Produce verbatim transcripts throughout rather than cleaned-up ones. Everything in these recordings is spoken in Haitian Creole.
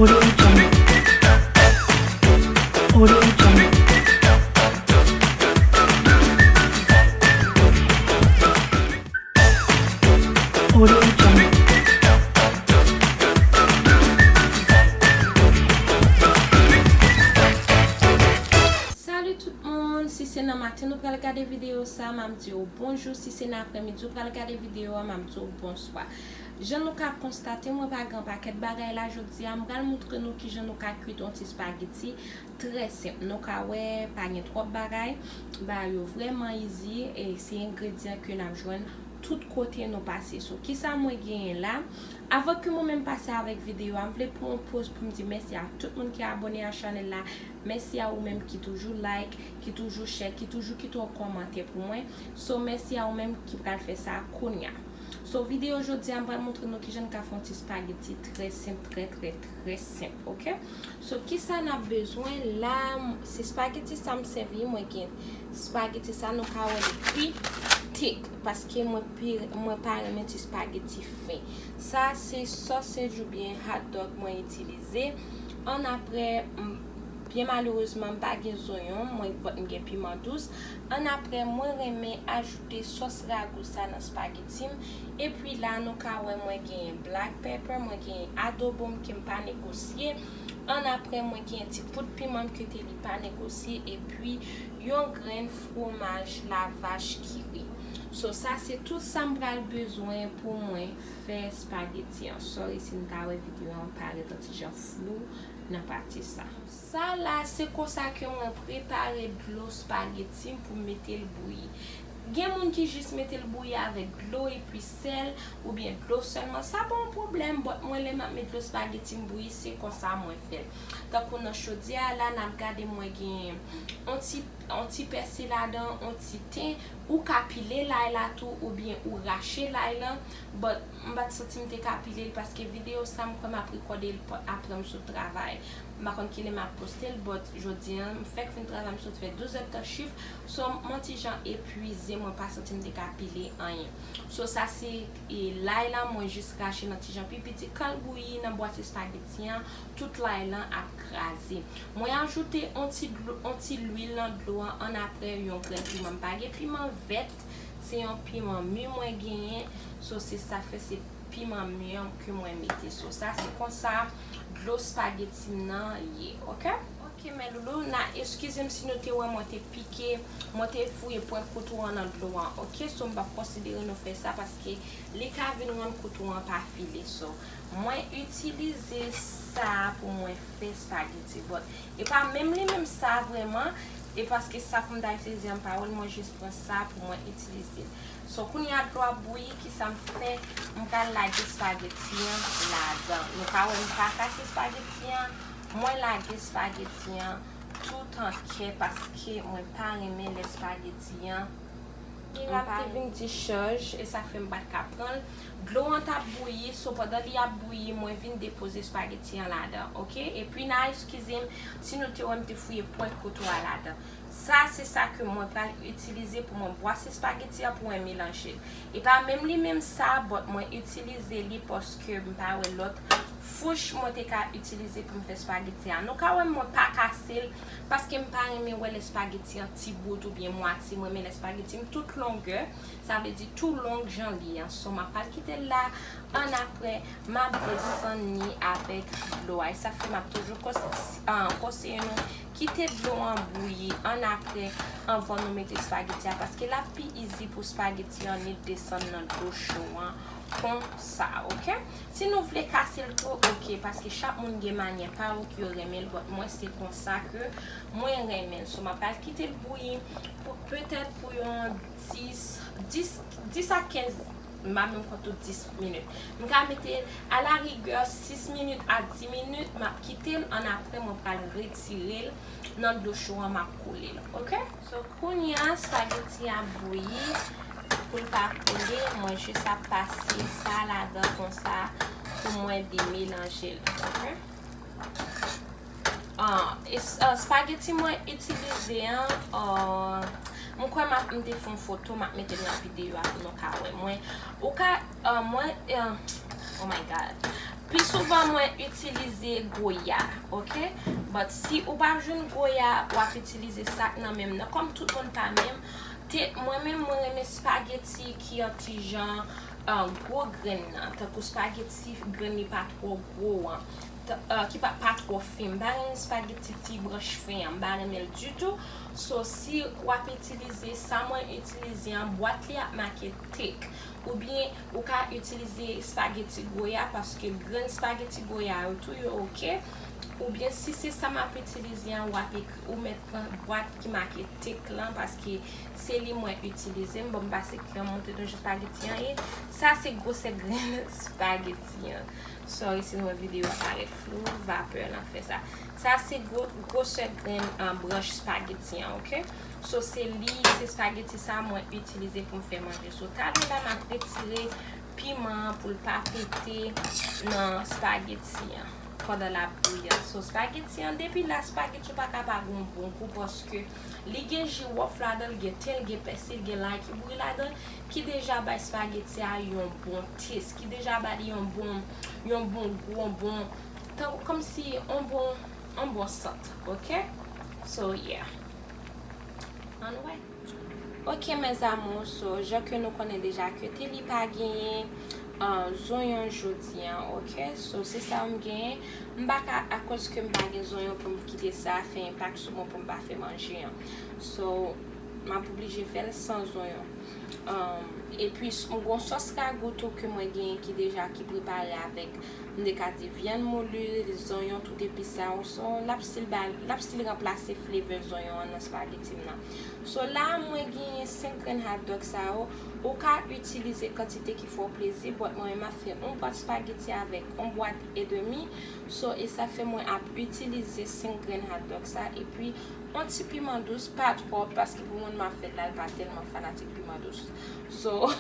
Audio Jungle. Audio Jungle. Audio Jungle. Salut tout moun, si se nan maten nou pral gade videyo sa, m ap di w bonjou, si se nan aprèmidi ou pral gade videyo a, m ap di w bonswa. Jan nou ka konstate, mwen pa gen pakèt bagay la jodi a, m pral moutre nou kijan nou ka kwit yon ti spageti trè senp. Nou ka wè, pa gen twòp bagay, bagay yo vrèman easy, e se engredyan ke n ap jwenn tout kote nou pase. So, kisa mwen genyen la? Avan ke mwen menm pase avèk videyo a, m vle pran yon poz pou m di mèsi a tout moun ki abòne a chanèl la. Mèsi a ou menm ki toujou like, ki toujou share, ki toujou kite yon kòmantè pou mwen. So, mèsi a ou menm ki pral fè sa kounye a. So, videyo jodi a, m pral moutre nou kijan n ka fè yon ti spageti trè senp, trè, trè, trè senp, oke? So, kisa n ap bezwen la? Se spageti sa m sèvi, mwen gen spageti sa, nou ka wè l ekri thick, paske mwen pi, mwen pa renmen ti spageti fen. Sa se sausage oubyen hot dog mwen itilize. Annapre, m, byen malerezman, m pa gen zonyon, mwen, but m gen piman dous. Annapre, mwen renmen ajoute sòs ragou sa nan spageti m. Epi la, nou ka wè mwen genyen black pepper, mwen genyen adobo m ke m pa negosye. Annapre, mwen genyen ti poud piman m ke te li pa negosye. Epi yon grenn fwomaj lavach kiri. So, sa se tout sa m pral bezwen pou mwen fè spageti an. Sorry si n ta wè videyo an parèt yon ti jan flou nan pati sa. Sa la, se konsa ke mwen prepare dlo spageti m pou m mete l bouyi. Gen moun ki jis mete l bouyi avèk dlo epi sèl oubyen dlo sèlman. Sa pa yon pwoblèm, but mwen lè m ap met dlo spageti m bouyi, se konsa mwen fè l. Tankou nan chodyè a la, n ap gade mwen gen yon ti, yon ti pèsi ladan, yon ti ten, ou ka pile lay la tou, oubyen ou rache lay lan, but m pa t santi m te ka pile l paske videyo sa m kwè m ap rekòde l pa-, apre m sot travay. M pa konn kilè m ap poste l, but jodi a, m fèk fin travay, m sot fè douz èdtan chif, so m yon ti jan epwize, mwen pa santi m te ka pile anyen. So sa se, e, lay la, mwen jis rache nan ti jan pi piti, kan l bouyi nan bwat espageti an, tout lay lan ap kraze. Mwen ajoute yon ti dlo, yon ti lwil nan dlo an, annapre yon grenn piman. M pa gen piman vèt, se yon piman mi mwen genyen. So, se sa fè se piman mi an ke mwen mete. So, sa se konsa dlo spageti m nan ye, oke? Oke, mes loulous, na eskize m si nou te wè mwen te pike, mwen te fouye pwent kouto an nan dlo an, oke? So, m p ap konsidere nou fè sa paske li ka vin rann kouto an pa file. So, mwen itilize sa pou mwen fè spageti, but e pa menm li menm sa vrèman, e paske sa pou m ta itilize an pa wè l, mwen jis pran sa pou mwen itilize l. So, kounye a dlo ap bouyi, kisa m fè? M pral lage espageti an ladan. Nou ka wè m pa kase espageti an, mwen lage espageti an tout an kè paske mwen pa renmen lè espageti an. Mira m te vin dichaj, e sa fè m pa t ka pran l. Dlo an t ap bouyi, so pandan li ap bouyi, mwen vin depoze espageti an ladan, oke? Epi na eskize m si nou te wè m te fouye pwent kouto a ladan. Sa se sa ke mwen pral itilize pou mwen bwase espageti an pou mwen melanje l. E pa menm li menm sa, but mwen itilize li paske m pa wè lòt fouch mwen te ka itilize pou m fè espageti a. Nou ka wè mwen pa kase l paske m pa renmen wè lè espageti an ti bout oubyen mwatye. Mwen renmen lè espageti m tout longè, sa vle di tou long jan li an. So, m ap pral kite l la. Annapre, m ap desann li avèk dlo a. E sa fè m ap toujou kons-, ah, konseye nou kite dlo an bouyi annapre, anvan nou mete espageti a, paske l ap pi easy pou espageti an li desann nan dlo cho an konsa, oke? Si nou vle kase l tou, oke, paske chak moun gen manyè pa yo ke yo renmen l, but mwen se konsa ke mwen renmen l. So, m ap pral kite l bouyi pou, petèt pou yon dis, dis, dis a kenz, m pa menm konte dis minit. M ka mete l, alarigè, sis minit a dis minit, m ap kite l, annapre mwen pral retire l nan dlo cho an, m ap koule l, oke? So, kounye a, espageti a bouyi, pou l pa koule, mwen jis ap pase sa ladan konsa pou mwen demelanje l, oke? Ah, es-, ah, espageti mwen itilize an, ah, mwen kwè m ap, m te fè yon foto, m ap mete l nan videyo a pou nou ka wè. Mwen, ou ka, ah, mwen, ah, oh my God. Pi souvan mwen itilize goya, oke? But si ou pa jwenn goya, w ap itilize sa k nan menm nan. Kòm tout moun pa menm, te, mwen menm mwen renmen spaghetti ki an ti jan uh, gwo grenn nan, tankou spaghetti grenn li pa twò gwo an, t- uh, ki pa, pa twò fen. M pa renmen spaghetti ti branch fen an, m pa renmen l ditou. So si w ap itilize sa mwen itilize an, bwat li ap make thick. Oubyen ou ka itilize spaghetti goya paske grenn spaghetti goya yo tou yo oke. Oubyen si se sa m ap itilize an, w ap ekri, ou mèt pran bwat ki make thick lan paske se li mwen itilize. M bon m pase kri an monte nan jou spaghetti an e sa se gwosè grenn spaghetti an. Sorry si nou wè videyo a parèt flou, vapè lan fè sa. Sa se gwo, gwosè grenn an branch spaghetti an, oke? So se li, se spaghetti sa mwen itilize pou m fè manje. So talè la m ap retire piman an pou l pa pete nan spaghetti an pandan l ap bouyi an. So spaghetti an, depi la spaghetti ou pa ka pa gon bon gou paske li gen jiwòf ladan l, gen ten, gen pèsi, gen lay ki bouyi ladan, ki deja bay spaghetti a yon bon taste, ki deja ba li yon bon, yon bon gou, yon bon, tan, kòmsi yon bon, yon bon sant, oke? So yeah. Ann wè. Oke mes amours, so jan ke nou konnen deja ke te li pa genyen uh, zonyon jodi an, oke? So se sa m genyen. M pa ka, akoz ke m pa gen zonyon pou m kite sa fè enpak sou mwen pou m pa fè manje an. So m ap oblije fè l san zonyon. Um, epi m gon sòs ragou tou ke mwen genyen ki deja ki prepare avèk, m te ka di, vyann mouli, zonyon, tout epis sa yo. So l ap still ba, l ap still ranplase flavor zonyon an nan spaghetti m nan. So la mwen genyen senk grenn hot dog sa yo. Ou ka itilize kantite ki fè w plezi, but mwen menm m ap fè yon bwat spaghetti avèk yon bwat edemi. So e sa fè mwen ap itilize senk grenn hot dog sa epi yon ti piman dous, pa twòp paske pou moun m ap fè l la l pa tèlman fanatik piman dous. So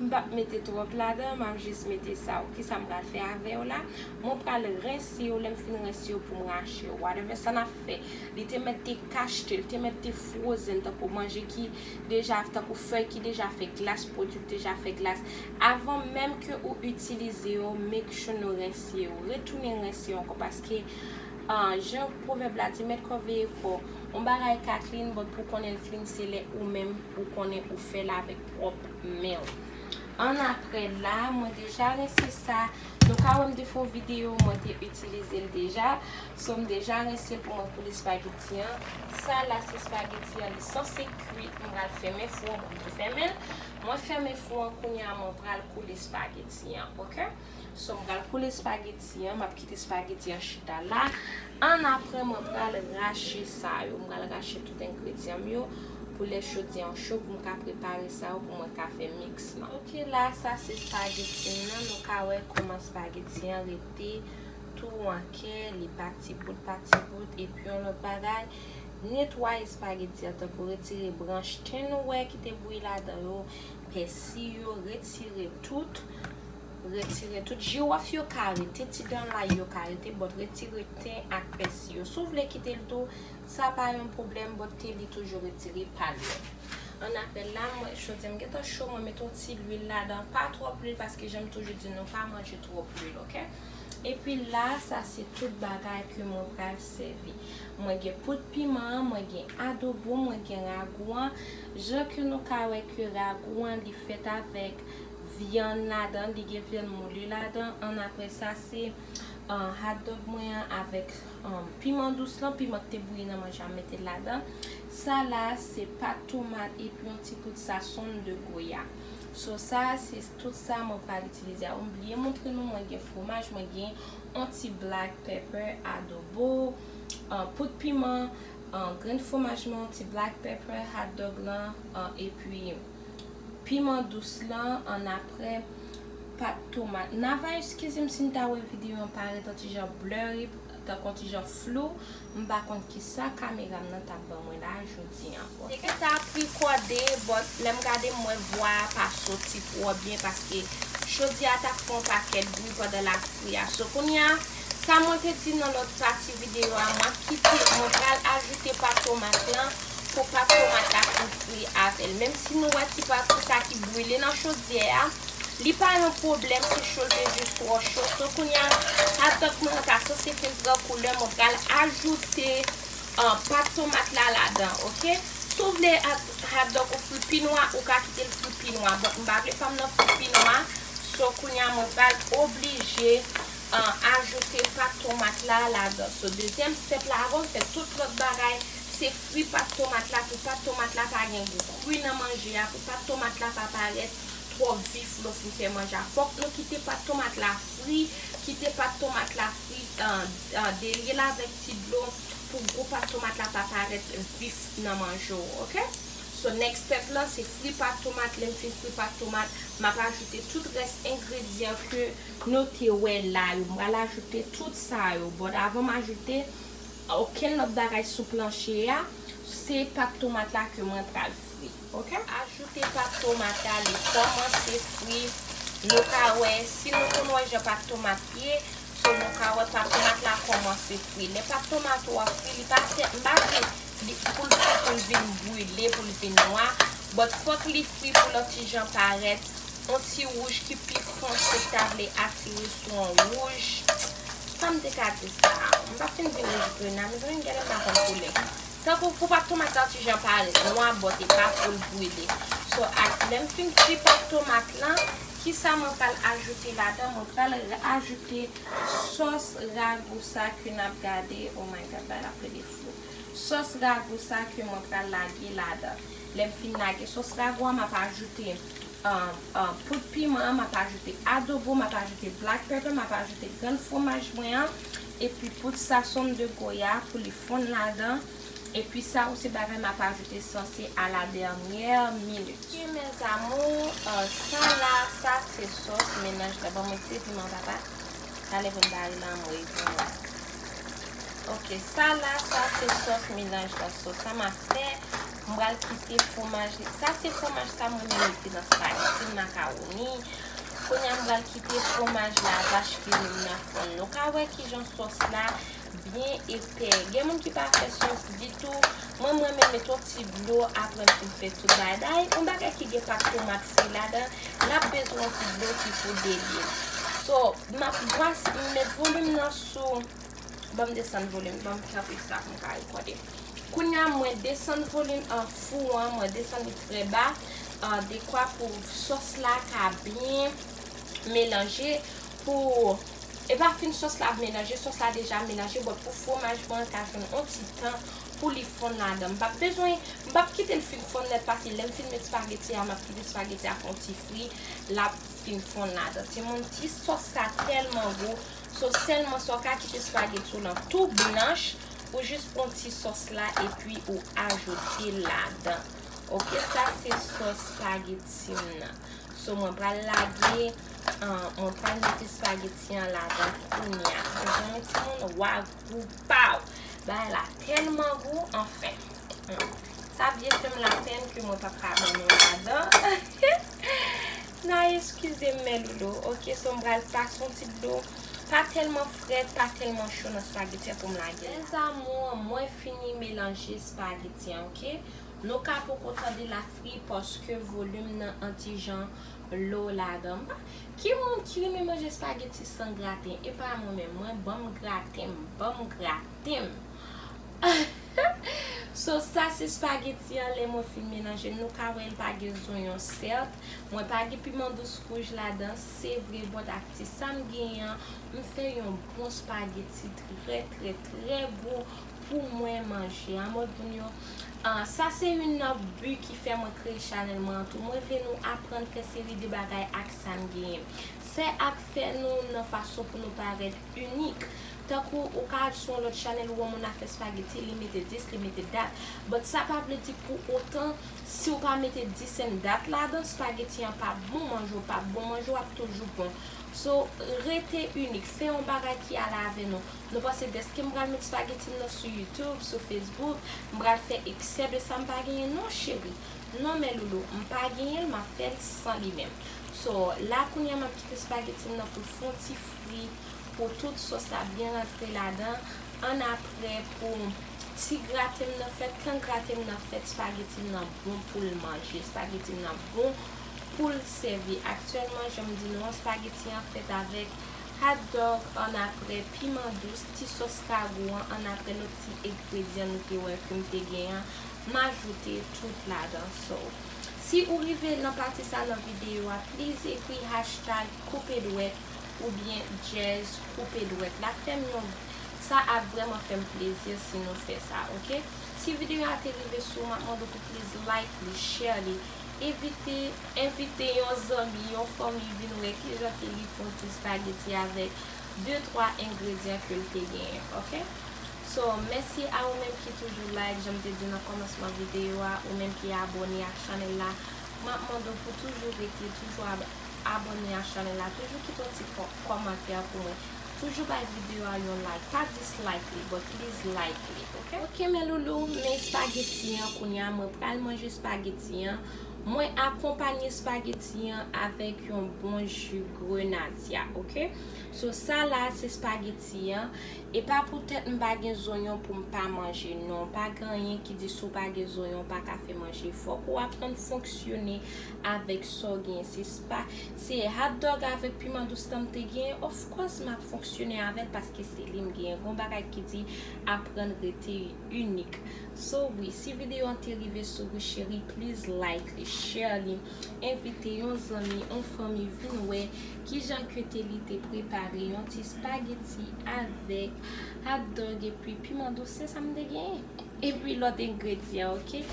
m p ap mete twòp ladan, m ap jis mete sa yo. Kisa m pral fè avè yo la? Mwen pral rense yo, lè m fin rense yo pou m rache yo. Whatever sa n ap fè. Li te mèt te kachte, li te mèt te frozen tankou manje ki deja, tankou fèy ki deja fè glas, pwodui ki deja fè glas. Avan menm ke ou itilize yo, make sure nou rense yo. Retounen rense yo ankò paske uh, jan pwovèb la di, mèt kò veye kò. Yon bagay ka clean, but pou konnen l clean, se lè ou menm ou konnen ou fè l avèk pwòp men w. Annapre la, mwen deja rense sa. Nou ka wè m te fè yon videyo, mwen te itilize l deja. So, m deja rense l pou mwen koule spaghetti an. Sa la, se spaghetti an, li sanse kwit. M pral fèmen fou an pou m te fèmen l. Mwen fèmen fou an kounye a, mwen pral koule spaghetti an, oke? So, m pral koule spaghetti an, m ap kite spaghetti an chita la. Annapre, mwen pral rache sa yo. M pral rache tout engredyan m yo pou lè chodya an cho pou m ka prepare sa yo pou mwen ka fè mix lan. Oke, la, sa se spaghetti m nan. Nou ka wè kòman spaghetti an rete tou an kè, li pa ti bout, pa ti bout. Epi yon lòt bagay, netwaye spaghetti an, tankou retire branch ten nou wè ki te bouyi ladan yo, pèsi yo, retire tout. Retire tout. Jiwòf yo ka rete, ti dan lay yo ka rete, but retire ten ak pèsi yo. Si w vle kite l tou, sa pa yon pwoblèm, but te li toujou retire pa l yo. Annapre la, mwen, chodya m gentan cho, mwen mete yon ti lwil ladan, pa twòp lwil, paske jan m toujou di nou, pa manje twòp lwil, oke? Epi la, sa se tout bagay ke mwen pral sèvi. Mwen gen poud piman an, mwen gen adobo, mwen gen ragou an. Jan ke nou ka wè ke ragou an, li fèt avèk vyann ladan, li gen vyann mouli ladan. Annapre sa, se uh, hot dog mwen an avèk um, piman dous lan, piman ki te bouyi nan manje a, m mete l ladan. Sa la, se pat tomat epi yon ti poud sazon de goya. So, sa, se tout sa mwen pral itilize a. M bliye montre nou, mwen gen fwomaj, mwen gen yon ti black pepper, adobo, uh, poud piman, uh, grenn fwomaj mwen, yon ti black pepper, hot dog lan, uh, epi piman dous lan, annapre pat tomat. N a va eskize m si n ta wè videyo an parèt yon ti jan blurry, tankou yon ti jan flou. M pa konn kisa kamera m nan t ap ban mwen la jodi an. Te gentan ap rekòde, but lè m gade m wè vwa a pa soti twò byen paske chodya a t ap fè yon pakèt bri pandan l ap fri a. So kounye a, sa mwen te di nan lòt pati videyo a, mwen ap kite, mwen pral ajoute pat tomat lan pou pat tomat la fin fri avè l. Menm si nou wè ti pati sa ki brile nan chodyè a, Li pa yon pwoblèm si cho l te jis twò cho. So, kounye a, hot dog mwen an ka sanse fin pran koulè, mwen pral ajoute, uh, pat tomat la ladan, oke? Si w vle hot dog ou fri pi nwa, ou ka kite l fri pi nwa. But m pa vle fanm nan fri pi nwa. So, kounye a, mwen pral oblije, uh, ajoute pat tomat la ladan. So, dezyèm step la, avan m fè tout lòt bagay, se fri pat tomat la, pou pat tomat la pa gen gou kri nan manje a, pou pat tomat la pa parèt twò vif lè w fin fè manje a. Fòk nou kite pat tomat la fri, kite pat tomat la fri, uh, uh, deri l avèk ti dlo, pou gou pat tomat la pa parèt vif nan manje w, oke? So, next step la, se fri pat tomat. Lè m fin fri pat tomat, m ap ajoute tout rès engredyan ke nou te wè la yo. M pral ajoute tout sa yo. But avan m ajoute okenn lòt bagay sou planche a, se pat tomat la ke mwen pral fri, oke? Ajoute pat tomat la, li kòmanse fri. Nou ka wè, si nou konn wè jan pat tomat ye, so nou ka wè pat tomat la kòmanse fri. Lè pat tomat ou a fri, li pa fè, m pa di li pou l fri pou l vin brile, pou l vin nwa, but fòk li fri pou l yon ti jan parèt yon ti wouj ki pi fonse, k ta vle atire sou yon wouj. Sa m te ka di sa? M pa fin di wouj grenn la, mezanmi, gade m pa konn koulè. Tankou pou pat tomat la ti jan parèt nwa, but e pa pou l brile. So, ak, lè m fin fri pat tomat lan, kisa mwen pral ajoute ladan? Mwen pral ajoute sòs ragou sa ke n ap gade. Oh my God, bay la ap plede flou. Sòs ragou sa ke mwen pral lage ladan. Lè m fin lage sòs ragou a, m ap ajoute, um, um, poud piman an, m ap ajoute adobo, m ap ajoute black pepper, m ap ajoute grenn fwomaj mwen an, epi poud sazon de Goya pou li fonn ladan. Epi sa yo se bagay m ap ajoute sanse a la dènyè minit. Ok, mes amours, uh, sa la, sa se sòs menaj la. Ban mwen ti piman, papa. Talè pou m ta rele anmwey pou mwen. Ok, sa la, sa se sòs menaj la. So, sa m ap fè, m pral kite fwomaj li. Sa se fwomaj sa mwen mete nan spaghetti, makawoni. Kounye a, m pral kite fwomaj la, vache ki ri m nan fonn. Nou ka wè kijan sòs la byen epè. Gen moun ki pa fè sòs ditou. Mwen, mwen renmen met yon ti dlo apre m fin fè tout bagay. Yon bagay ki gen pat tomat fri ladan, l ap bezwen yon ti dlo ki pou deli l. So, m ap bwase, m met volim nan sou, ban m desann volim, ban m kanpe sa pou m ka rekòde. Kounye a, mwen desann volim an fou an, mwen desann li trè ba, uh, dekwa pou sòs la ka byen melanje, pou, e pa fin sòs la ap melanje, sòs la deja melanje, but pou fwomaj mwen ka jwenn yon ti tan pou li fonn ladan. M p ap bezwen, m p ap kite l fin fonn nèt, paske lè m fin met spaghetti a, m ap kite spaghetti a fè yon ti fri, l ap fin fonn ladan. Timoun, ti sòs sa tèlman gou. So, sèlman sa w ka kite spaghetti w lan tou blanch, ou jis pran ti sòs la epi ou ajoute ladan. Ok, sa se sòs spaghetti m nan. So, mwen pral lage, uh, mwen pral mete spaghetti an ladan kounye a. Mezanmi, timoun, wa gou pa w. Bagay la tèlman gou, anfen. Hmm. Sa byen fè m lapenn ke mwen p ap ka ban nou ladan. N a eskize m, men loulou. Ok, so m pral pase yon ti dlo. Pa tèlman frèt, pa tèlman cho nan spaghetti an pou m lage l. Mes amours, mwen fini melanje spaghetti an, ok? Nou ka poko tande l ap fri paske volim nan an ti jan lo ladan. M pa, ki moun ki renmen manje spaghetti san graten? E pa mwen menm, mwen, ban m graten m, ban m graten m. So, sa se spaghetti an, lè mwen fin melanje l, nou ka wè l pa gen zonyon, sèt. Mwen pa gen piman dous wouj ladan, se vre, but ak ti sa m genyen an, m fè yon bon spaghetti trè, trè, trè gou pou mwen manje. A mòd moun yo, ah, sa se youn nan bi ki fè mwen kreye chanèl mwen an tou. Mwen vle nou aprann fè seri de bagay ak sa n genyen. Fè ak fè nou nan fason pou nou parèt inik. Tankou ou ka al sou yon lòt chanèl, ou wè moun ap fè spaghetti, li mete dis, li mete dat. But sa pa vle di pou otan, si w pa mete dis and dat ladan, spaghetti an p ap bon, manje w p ap bon, manje w ap toujou bon. So, rete inik, fè yon bagay ki ale avè nou. Nou panse dèske m pral met spaghetti m nan sou YouTube, sou Facebook, m pral fè eksè de sa m pa genyen? Non, cheri. Non, men loulou, m pa genyen l, m ap fè l san li menm. So, la kounye a m ap kite spaghetti m nan pou l fè yon ti fri, pou tout sòs la byen rantre ladan. Annapre, pou ti graten m nan fèt, kan graten m nan fèt, spaghetti m nan bon pou l manje. Spaghetti m nan bon, pou l sèvi. Aktyèlman, jan m di nou an, spageti an fèt avèk hot dog, annapre piman dous, ti sòs kagou an, annapre lòt ti engredyan nou te wè ke m te gen an, m ajoute tout ladan. So, si ou rive nan pati sa nan videyo a, please ekri hashtag koupe dwèt oubyen Jazz koupe dwèt la. Fè m yon, sa ap vrèman fè m plezi si nou fè sa, oke? Si videyo a te rive sou ou, m ap mande w pou please like li, share li, envite, envite yon zanmi, yon fanmi vin wè kijan Kelly fè yon ti spageti avèk de twa engredyan ke l te genyen, oke? So, mèsi a ou menm ki toujou like, jan m te di nan kòmansman videyo a, ou menm ki abòne ak chanèl la, m ap mande w pou toujou rete, toujou ab- abòne ak chanèl la, toujou kite yon ti kò- kòmantè pou mwen. Toujou bay videyo a yon like. Pa dislike li, but please like li, oke? Oke, mes loulous, men spageti an kounye a, mwen pral manje spageti an. Mwen akonpanye spageti an avèk yon bon ji grenadya, oke? So, sa la, se spageti an. E pa poutèt m pa gen zonyon pou m pa manje, non. Pa gen anyen ki di si w pa gen zonyon, w pa ka fè manje. Fòk ou aprann fonksyone avèk sa w genyen. Se spa, se hot dog avèk piman dous lan m te genyen. Of course, m ap fonksyone avè l paske se li m genyen. Gon bagay ki di aprann rete inik. So, wi, si videyo an te rive sou ou, cheri, please like li, share li, envite yon zanmi, yon fanmi vin wè kijan ke Kelly te prepare yon ti spageti avèk hot dog epi piman dous, se sa m te genyen. Epi lòt engredyan, oke?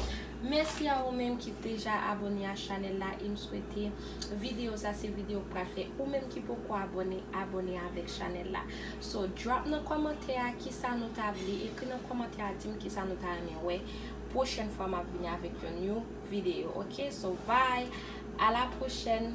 Mèsi a ou menm ki deja abòne a chanèl la e m swete videyo sa se videyo k pral fè ou menm ki poko abòne, abòne avèk chanèl la. So, drop nan kòmantè a kisa nou ta vle, ekri nan kòmantè a di m kisa nou ta renmen wè. Pwochèn fwa m ap vini avèk yon new video, oke? So, bye! À la prochaine!